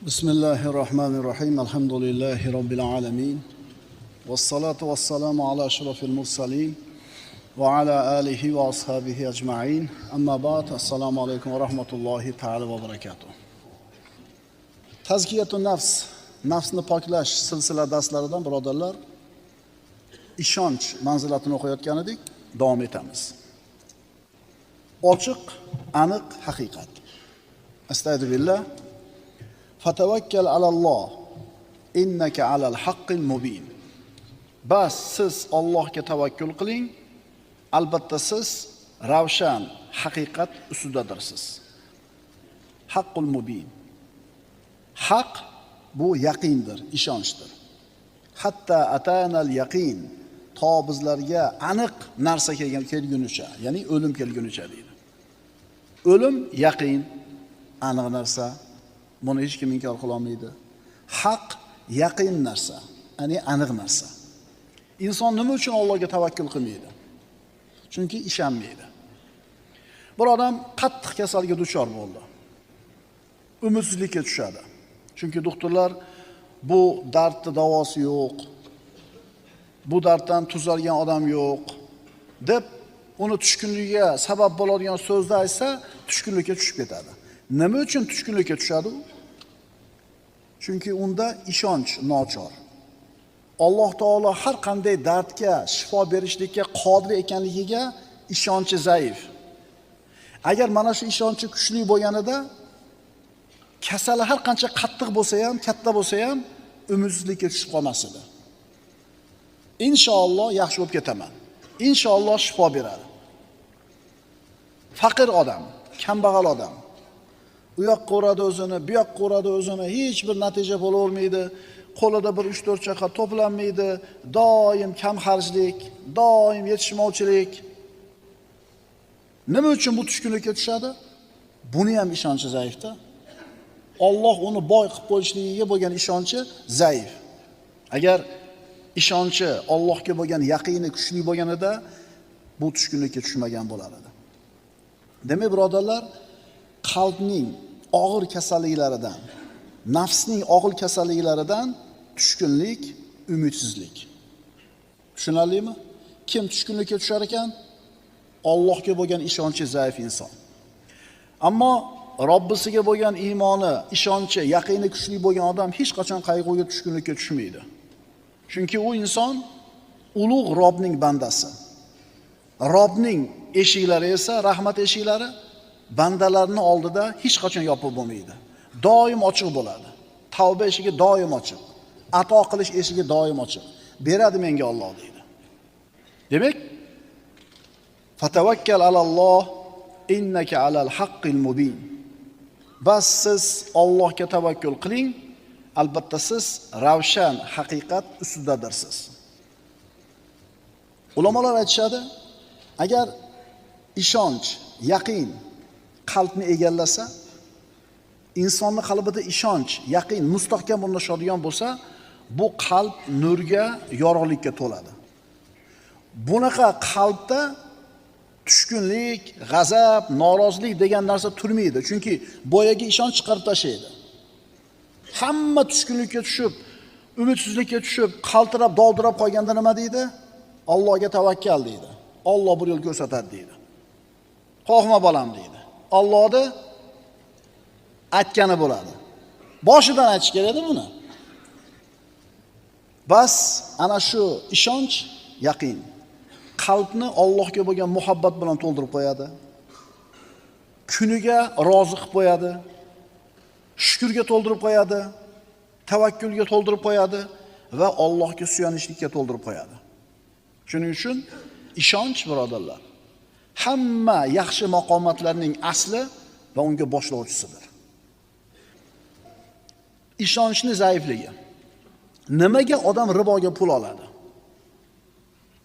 Bismillahirrohmanirrohim. Alhamdulillahi robbil alamin. Vassalatu vassalamu ala ashrafil mursalin va ala alihi va ashabihi ajma'in. Amma ba'd. Assalomu alaykum va rahmatullohi ta'ala va barakatuh. Tazkiyatun nafs, nafsni poklash silsila darslaridan birodarlar, ishonch manzilatini o'qiyotgan edik, davom etamiz. Ochiq, aniq haqiqat. Astagfirullah. Fatavakkal alalloh innaka alal haqqil mubin. Bas siz Allohga tavakkul qiling, albatta siz ravshan haqiqat ustidadirsiz. Haqqul mubin. Haq bu yaqindir, ishonchdir. Hatta atanal yaqin, to bizlarga aniq narsa kelgunicha, ya'ni o'lim kelgunicha deydi. O'lim yaqin, aniq narsa. Buni hech kim inkor qila olmaydi. Haq yaqin narsa, ya'ni aniq narsa. Inson nima uchun Allohga tavakkul qilmaydi? Chunki ishonmaydi. Bir odam qattiq kasalga duchor bo'ldi. Umidsizlikka tushadi. Chunki doktorlar bu dardni davosi yo'q, bu darddan tuzalgan odam yo'q deb uni tushkunligiga sabab bo'ladigan so'zni aytsa, tushkunlikka tushib ketadi. Nima uchun tushkunlikka tushadi u? Chunki unda ishonch nochor. Alloh taolo har qanday dardga shifo berishlikka qodir ekanligiga ishonchi zaif. Agar mana shu ishonchi kuchli bo'lganida, kasali har qancha qattiq bo'lsa ham, katta bo'lsa ham umidsizlikka tushib qolmas edi. Inshaalloh yaxshi bo'lib ketaman. Inshaalloh shifo beradi. Faqir odam, kambag'al odam u yoqqa uradi o'zini, bu yoqqa uradi o'zini, hech bir natija bo'lavermaydi. Qo'lida bir 3-4 chaqa to'planmaydi, doim kam xarjlik, doim yetishmovchilik. Nima uchun bu tushkunlikka tushadi? Buni ham ishonchi zaifda. Alloh uni boy qilib qo'yishligiga bo'lgan ishonchi zaif. Agar ishonchi Allohga bo'lgan yaqini kuchli bo'lganida bu tushkunlikka tushmagan bo'lar edi. Demak, birodarlar, qalbning og'ir kasalliklaridan, nafsning og'ir kasalliklaridan tushkunlik, umidsizlik. Tushunarlimi? Kim tushkunlikka tushar ekan? Allohga bo'lgan ishonchi zaif inson. Ammo Robbisiga bo'lgan iymoni, ishonchi, yaqini kuchli bo'lgan odam hech qachon qayg'uga, tushkunlikka tushmaydi. Chunki u inson ulug' Robning bandasi. Robning eshiklari esa rahmat eshiklari bandalarning oldida hech qachon yopiq bo'lmaydi. Doim ochiq bo'ladi. Tavba eshigi doim ochiq. Ato qilish eshigi doim ochiq. Beradi menga Alloh deydi. Demak, fatavakkal alalloh innaka alal haqqil mubin. Bas siz Allohga tavakkul qiling, albatta siz ravshan haqiqat ustidadirsiz. Ulamolar aytishadi, agar ishonch, yaqin qalbni egallasa, insonning qalbida ishonch, yaqin mustahkam o'rnashadigan bo'lsa, bu qalb nurga, yorug'likka to'ladi. Bunaqa qalbda tushkunlik, g'azab, norozilik degan narsa turmaydi. Chunki boyagi ishonch chiqarib tashlaydi. Hamma tushkunlikka tushib, umidsizlikka tushib, qaltirab, dovdirab qolganda nima deydi? Allohga tavakkal deydi. Alloh bir yo'l ko'rsatadi deydi. Qo'rqma bolam deydi. Allohni aytgani bo'ladi. Boshidan aytish kerak edi buni. Bas ana shu ishonch, yaqin qalbni Allohga bo'lgan muhabbat bilan to'ldirib qo'yadi. Kuniga rozi qilib qo'yadi. Shukrga to'ldirib qo'yadi, tavakkulga to'ldirib qo'yadi va Allohga suyanishlikka to'ldirib qo'yadi. Shuning uchun ishonch, birodarlar, hamma yaxshi maqomatlarning asli va unga boshlovchisidir. Ishonchning zaifligi. Nimaga odam riboga pul oladi?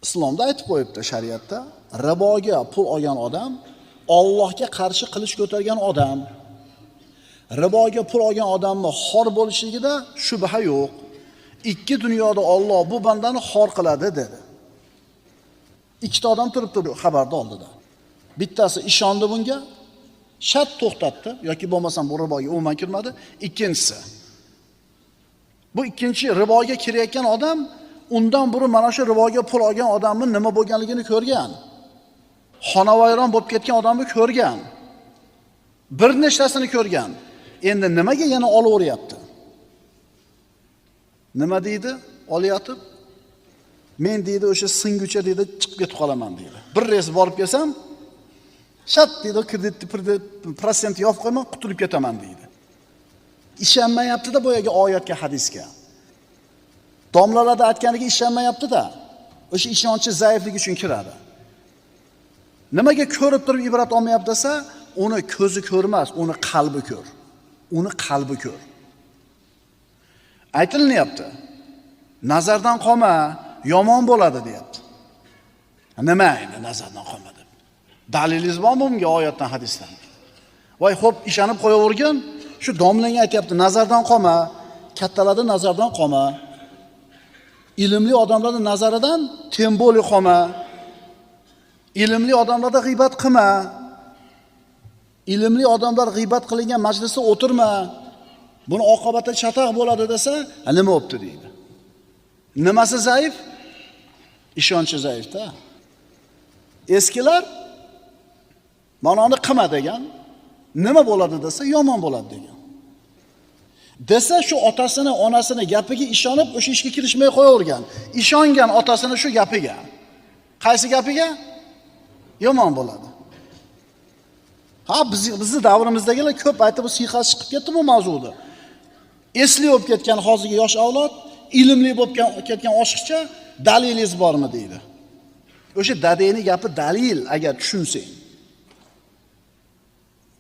Islomda aytib qo'yibdi, shariatda, riboga pul olgan odam Allohga qarshi qilich ko'targan odam. Riboga pul olgan odamni xor bo'lishligida shubha yo'q. Ikki dunyoda Alloh bu bandani xor qiladi dedi. Ikkita odam turibdi xabarda oldida. Bittasi ishondi bunga, shart to'xtatdi yoki bo'lmasam bu riboga umuman kirmadi. Ikkinchisi Bu ikkinchi riboga kirayotgan odam undan burun mana shu riboga pul olgan odamning nima bo'lganligini ko'rgan. Xonavayron bo'lib ketgan odamni ko'rgan. Bir nechtasini ko'rgan. Endi nimaga yana olaveryapti? Nima deydi? Olayotib, men deydi o'sha singucha deydi chiqib ketib qolaman deydi. Bir reys borib kelsam, shat deydi, kredit prosent yopib qo'yman, qutulib ketaman deydi. Ishonmayapti-da boyagi oyatga, hadisga. Domlalarda aytganiga ishonmayapti-da. O'sha ishonchi zaifligi uchun kiradi. Nimaga ko'rib turib ibrat olmayapti desa, uni ko'zi ko'rmas, uni qalbi ko'r. Uni qalbi ko'r. Aytilinyapti. Nazardan qolma, yomon bo'ladi deyapti. Nima endi nazardan qolma deb? Dalilingiz bormi bunga oyatdan, hadisdan? Voy, xo'p, ishonib qo'yavergan, shu domlaga aytayapti, nazardan qolma, kattalarning nazardan qolma. Ilmli odamlarning nazaridan temboli qolma. Ilmli odamlarda g'iybat qilma. Ilmli odamlar g'iybat qilingan majlisda o'tirma. Buni oqibati chataq bo'ladi desa, nima bo'pti deydi. Nimasi zaif? Ishonchi zaifda. Eskilar manoni qilma degan, nima bo'ladi desa, yomon bo'ladi degan. Desa shu otasini, onasini gapiga ishonib, o'sha ishga kirishmay qo'yavergan. Ishongan otasini shu gapiga. Qaysi gapiga? Yomon bo'ladi. Ha, bizni davrimizdagilar ko'p aytib, bu siyqasi chiqib ketdi bu mavzuda. Esli bo'lib ketgan hozirgi yosh avlod, ilmli bo'lib ketgan oshiqcha dalilingiz bormi deydi. O'sha dadangning gapi dalil agar tushunsang.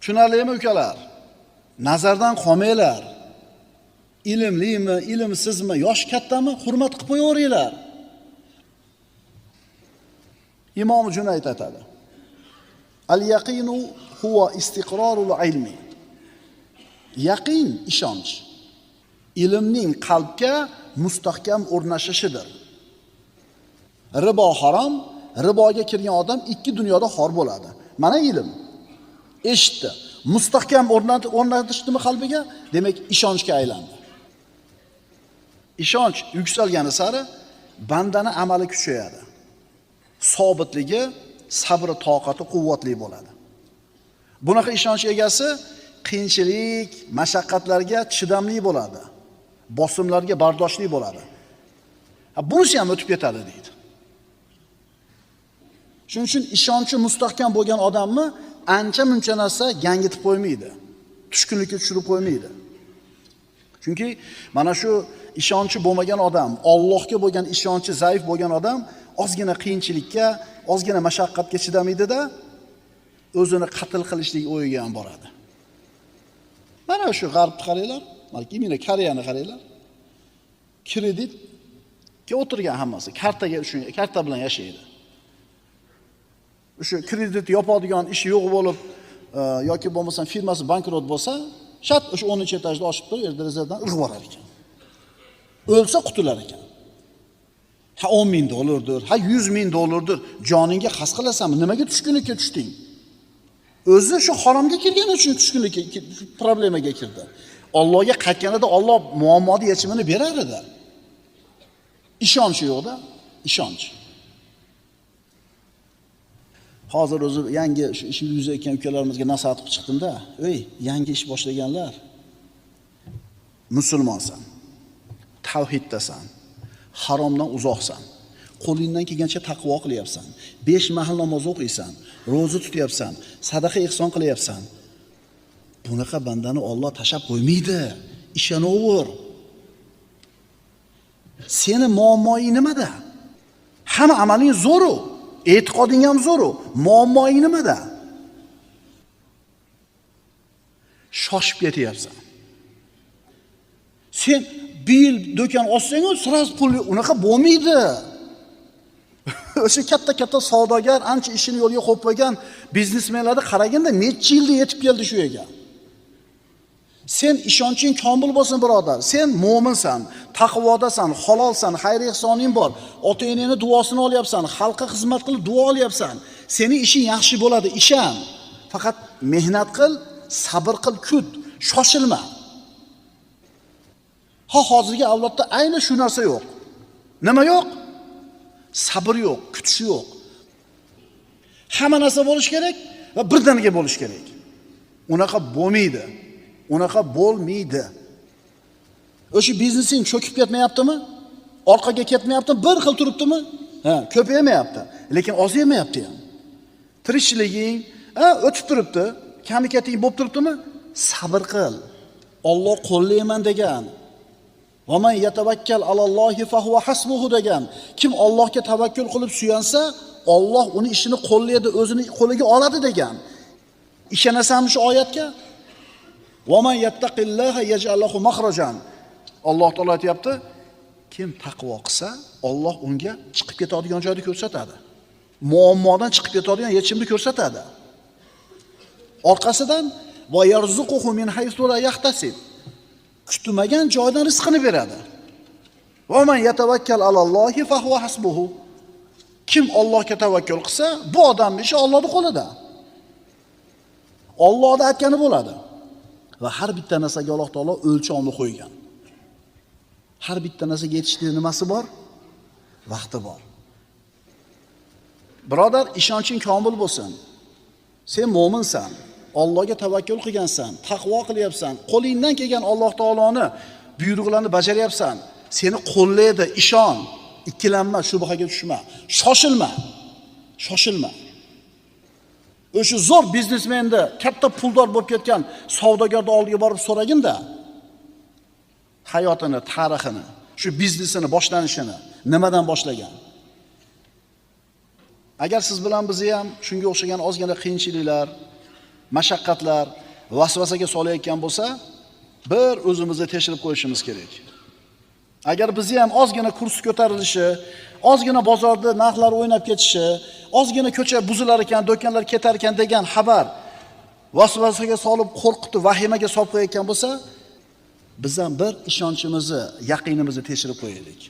Tushunarlimi ukalar? Nazardan qolmanglar. Ilmlimi, ilmsizmi, yosh kattami, hurmat qilib qo'yaveringlar. Imom Junayd aytadi. Al-yaqinu huwa istiqrorul ilmi. Yaqin ishonch ilmning qalbga mustahkam o'rnashishidir. Ribo harom, riboga kirgan odam ikki dunyoda xor bo'ladi. Mana ilm. Eshitdi. Mustahkam o'rnatishdimi qalbiga? Demak, ishonchga aylandi. Ishonch yuksalgani sari bandani amali kuchayadi. Sobitligi, sabri, toqati quvvatli bo'ladi. Bunaqa ishonch egasi qiyinchilik, mashaqqatlarga chidamli bo'ladi. Bosimlarga bardoshli bo'ladi. Ha, bunisi ham o'tib ketadi deydi. Shuning uchun ishonchi mustahkam bo'lgan odamni ancha-muncha narsa gangitib qo'ymaydi. Tushkunlikka tushirib qo'ymaydi. Chunki mana shu ishonchi bo'lmagan odam, Allohga bo'lgan ishonchi zaif bo'lgan odam ozgina qiyinchilikka, ozgina mashaqqatga chidamaydi-da, o'zini qatl qilishlik o'yiga ham boradi. Mana shu g'arbni qaranglar, balki imina Koreyani qaranglar. Kreditga o'tirgan hammasi, kartaga uchun, karta bilan yashaydi. O'sha kredit yopadigan ishi yo'q bo'lib, yoki bo'lmasam firmasi bankrot bo'lsa, shat o'sha 10-etajda oshib turib, derazadan irg'ib borar ekan. O'lsa qutular ekan. Ha 10 ming dollardir, ha 100 ming dollardir, joningga qasd qilasanmi? Nimaga tushkunlikka tushding? O'zi shu haromga kirgani uchun tushkunlikka, problemaga kirdi. Allohga qaytganida Alloh muammoni yechimini berar edi. Ishonch yo'q-da, ishonch. Hozir o'zi yangi shu ish yuzayotgan ukalarimizga nasihat qilib chiqdim-da. Ey, yangi ish boshlaganlar, musulmonsan, tavhiddasan, haromdan uzoqsan, qo'lingdan kelgancha taqvo qilyapsan, 5 mahal namoz o'qiysan, ro'za tutyapsan, sadaqa ihson qilyapsan. Bunaqa bandani Alloh tashab qo'ymaydi. Ishonaver. Seni muammoing nimada? Hamma amaling zo'ru, e'tiqoding ham zo'ru. Muammoing nimada? Shoshib ketyapsan. Sen bir yil do'kon ochsang-u, sraz pul unaqa bo'lmaydi. O'sha katta-katta savdogar, ancha ishini yo'lga qo'yib qo'ygan biznesmenlarni qaraganda necha yilda yetib keldi shu yerga. Sen ishonching komil bo'lsin birodar. Sen mo'minsan, taqvodasan, halolsan, xayr-ehsoning bor. Ota-onangning duosini olyapsan, xalqqa xizmat qilib duo olyapsan. Sening ishing yaxshi bo'ladi, ishon. Faqat mehnat qil, sabr qil, kut, shoshilma. Ha, hozirgi avlodda ayni shu narsa yo'q. Nima yo'q? Sabr yo'q, kutish yo'q. Hamma narsa bo'lish kerak va birdaniga bo'lish kerak. Unaqa bo'lmaydi. Unaqa bo'lmaydi. O'sha biznesing cho'kib ketmayaptimi? Orqaga ketmayaptimi? Bir xil turibdimi? Ha, ko'paymayapti, lekin ozaymayapti ham. Tirikchiliging, ha, o'tib turibdi, kami keting bo'lib turibdimi? Sabr qil. Alloh qo'llayman degan. Va man yatavakkal alallohi fa huwa hasbuhu degan. Kim Allohga tavakkul qilib suyansa, Alloh uni ishini qo'llaydi, o'zini qo'liga oladi degan. Ishonasanmi shu oyatga? Va man yattaqillaha yaj'al lahu makhrajan. Alloh taolo aytayapti, kim taqvo qilsa, Alloh unga chiqib ketadigan joyni ko'rsatadi. Muammodan chiqib ketadigan yechimni ko'rsatadi. Orqasidan va yarzuquhu min haythu la yahtasib. Kutmagan joydan rizqini beradi. Va man yatavakkal alallohi fa huwa hasbuhu. Kim Allohga tavakkul qilsa, bu odamning ishi Allohning qo'lida. Allohning aytgani bo'ladi. Va har bitta narsaga Alloh taolo o'lchovni qo'ygan. Har bitta narsaga yetishning nimasi bor? Vaqti bor. Birodar, ishonching komil bo'lsin. Sen mo'minsan, Allohga tavakkul qilgansan, taqvo qilyapsan, qo'lingdan kelgan Alloh taoloni buyruqlarini bajaryapsan. Seni qo'llaydi, ishon, ikkilanma, shubhaga tushma, shoshilma. Shoshilma. O'sha zo'r biznesmenda, katta puldor bo'lib ketgan savdogarni oldiga borib so'raginda, hayotini, tarixini, shu biznesini boshlanishini nimadan boshlagan? Agar siz bilan bizni ham shunga o'xshagan ozgina qiyinchiliklar, mashaqqatlar, vasvasaga solayotgan bo'lsa, bir o'zimizni tekshirib qo'yishimiz kerak. Agar bizni ham ozgina kurs ko'tarilishi, ozgina bozorda narxlar o'ynab ketishi, ozgina ko'cha buzilar ekan, do'konlar ketar ekan degan xabar vasvasaga solib, qo'rqitib, vahimaga solib qo'yayotgan bo'lsa, biz ham bir ishonchimizni, yaqinimizni tekshirib qo'yaylik.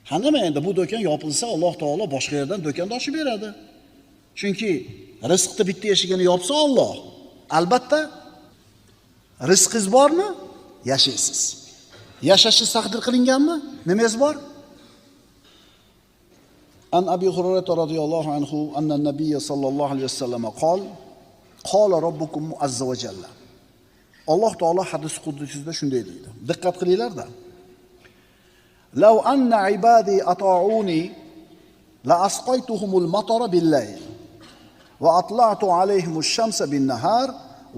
Ha, nima endi bu do'kon yopilsa, Alloh taolo boshqa yerdan do'konni ochib beradi. Chunki rizqni bitta eshigini yopsa Alloh, albatta rizqingiz bormi? Yashaysiz. Yashashingiz taqdir qilinganmi? Nimangiz bor? An Abi Hurayra radhiyallohu anhu anna nabiyya sallallohu alayhi vasallam qol qala robbukum azza va jalla. Alloh taolo hadis qudsiyda shunday deydi. Diqqat qilinglar-da. Law anna ibadi ata'uni la asqaytuhumul matara bil-layl va atla'tu alayhimush shamsa bin-nahar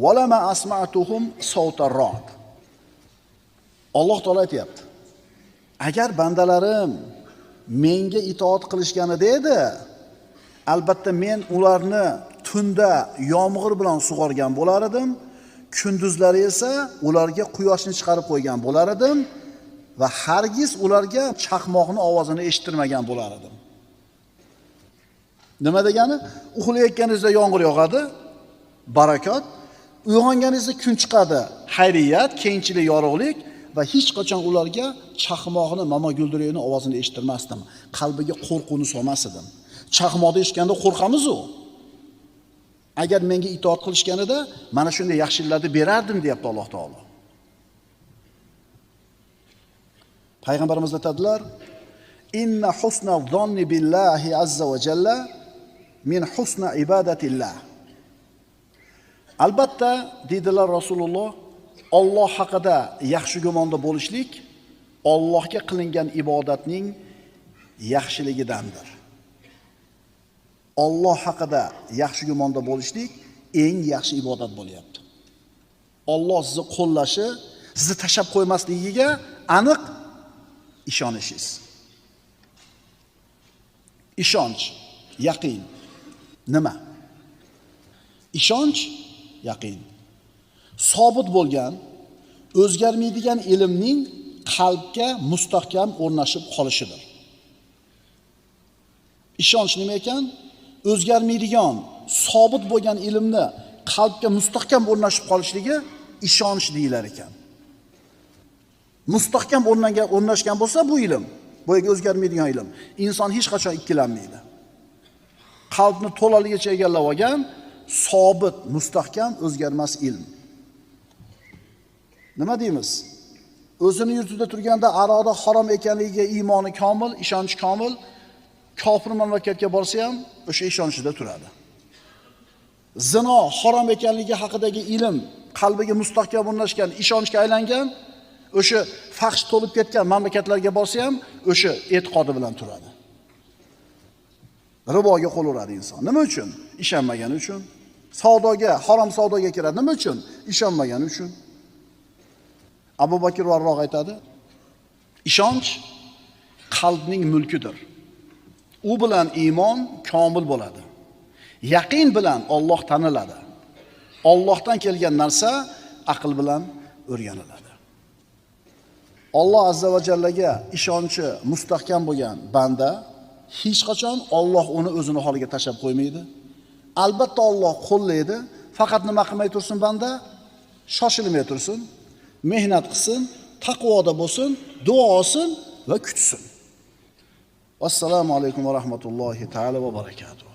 va lama asma'tuhum sawtar ra'd. Alloh taolo aytayapti. Agar bandalarim menga itoat qilishganida edi, albatta men ularni tunda yomg'ir bilan sug'organ bo'lar edim, kunduzlari esa ularga quyoshni chiqarib qo'ygan bo'lar edim va hargiz ularga chaqmoqning ovozini eshittirmagan bo'lar edim. Nima degani? Uxlayotganingizda yomg'ir yog'adi, barakot, uyg'onganingizda kun chiqadi, xayriyat, kengchilik, yorug'lik va hech qachon ularga chaqmoqni, mama guldirayni ovozini eshittirmasdim. Qalbiga qo'rquvni solmas edim. Chaqmoqni eshitganda qo'rqamiz-u. Agar menga itoat qilishganida mana shunday yaxshiliklarni berardim, deyapti Alloh taolo. Payg'ambarimiz aytadilar: "Inna husna zonni billahi azza va jalla min husna ibadatillah." Albatta, dedilar Rasululloh, Alloh haqida yaxshi gumonda bo'lishlik Allohga qilingan ibodatning yaxshiligidandir. Alloh haqida yaxshi gumonda bo'lishlik eng yaxshi ibodat bo'lyapti. Alloh sizni qo'llashi, sizni tashab qo'ymasligiga aniq ishonishingiz. Ishonch, yaqin nima? Ishonch, yaqin. Sobit bo'lgan, o'zgarmaydigan ilmning qalbga mustahkam o'rnashib qolishidir. Ishonch nima ekan? O'zgarmaydigan, sobit bo'lgan ilmni qalbga mustahkam o'rnashib qolishligi ishonch deyilar ekan. Mustahkam o'rnashgan bo'lsa bu ilm, boyagi o'zgarmaydigan ilm, inson hech qachon ikkilanmaydi. Qalbni to'laligicha egallab olgan sobit, mustahkam, o'zgarmas ilm. Nima deymiz? O'zini yurtida turganda aroqda harom ekanligiga iymoni komil, ishonchi komil, kofir mamlakatga borsa ham o'sha ishonchida turadi. Zino harom ekanligi haqidagi ilm qalbiga mustahkam o'rnashgan, ishonchga aylangan, o'sha fahsh to'lib ketgan mamlakatlarga borsa ham o'sha e'tiqodi bilan turadi. Riboga qo'l uradi inson. Nima uchun? Ishonmagani uchun. Savdoga, harom savdoga kiradi. Nima uchun? Ishonmagani uchun. Abu Bakr Varroq aytadi: ishonch qalbning mulkidir. U bilan iymon komil bo'ladi. Yaqin bilan Alloh taniladi. Allohdan kelgan narsa aql bilan o'rganiladi. Alloh azza va jallaga ishonchi mustahkam bo'lgan banda hech qachon Alloh uni o'zini holiga tashlab qo'ymaydi. Albatta Alloh qo'llaydi. Faqat nima qilmay tursin banda? Shoshilmay tursin, mehnat qilsin, taqvoda bo'lsin, duo olsin va kutsin. Assalomu alaykum va rahmatullohi taala va barakatuh.